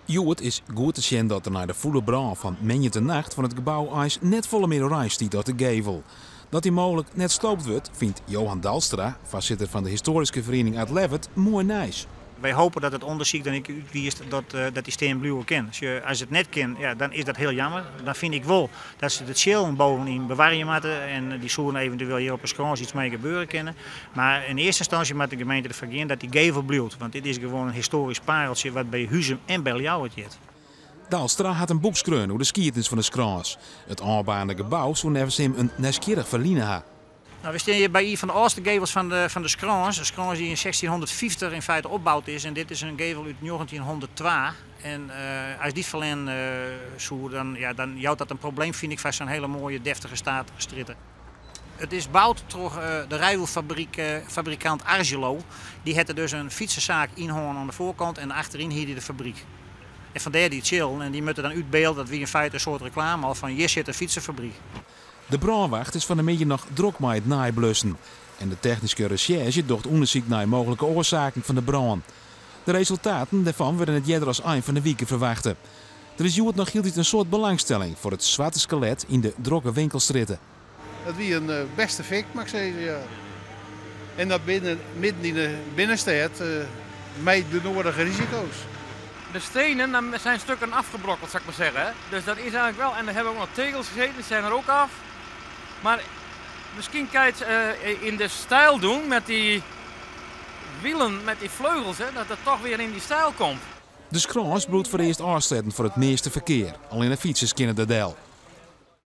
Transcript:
Hjoed is goed te sjen dat der nei de fûle brân fan moandeitenacht fan it gebou eins net folle mear oerein stiet as de gevel. Dat dy mooglik net sloopt wurdt, fynt Johan Dalstra, foarsitter fan de histoaryske feriening Art Levert, moai nijs. Wy hoopje dat it ûndersyk dan ek útwiist dat dat dy stean bliuwe kin. As it net kin, ja, dan is dat hiel jammer. Dan fyn ik wol dat se de tsjillen bovenyn bewarje moatte en dy soene eventueel hjir op 'e Skrâns iets mei gebeure kinne. Mar yn earste ynstânsje moat de gemeente derfoar gean dat dy gevel bliuwt, want dit is gewoan in histoarysk pareltsje wat by Huzum en by Ljouwert heart. Dalstra hat in boek skreaun oer de skiednis fan de Skrâns. It ôfbaarnde gebou soe neffens him in nijsgjirrich ferline ha. Nou, we stean hjir by ien fan de âldste gevels fan de, fan de Skrâns. In Skrâns dy't yn 1650 yn feite opboud is en dit is in gevel út 1902. En uh, as dy ferlern uh, soe, dan, ja, dan jout dat in probleem, fyn ik, foar sa'n hiele moaie, deftige staatstrjitte. It is boud troch uh, de rijwielfabrikant Argelo. Dy hat der dus in fytsesaak yn hân oan de foarkant en achteryn hie dy de fabryk. En fandêr dy tsjillen en dy moatte dan útbeelde, dat wie yn feite in soart reklame al fan hjir sit in fytsefabryk. De brânwacht is fan 'e middei noch drok mei it neiblussen. En de technyske resjerzje docht ûndersyk nei mooglike oarsaken fan de brân. De resultaten dêrfan wurde net earder as ein fan de wike ferwachte. Der is hjoed noch hieltyd in soad belangstelling foar it swarte skelet yn de drokke winkelstrjitte. Dat wie in bêste fik, moat ik sizze, ja. En dat binnen, midden yn de binnenstêd mei de nodige risiko's. De stenen zijn stukken afgebrokkeld, zou ik maar zeggen. Dus dat is eigenlijk wel. En er hebben ook nog tegels gezeten, die zijn er ook af. Maar misschien kan je het in de stijl doen met die wielen, met die vleugels, hè, dat het toch weer in die stijl komt. De Skrâns bliuwt foarearst ôfsletten foar it measte ferkear. Allinne fytsers kinne der del.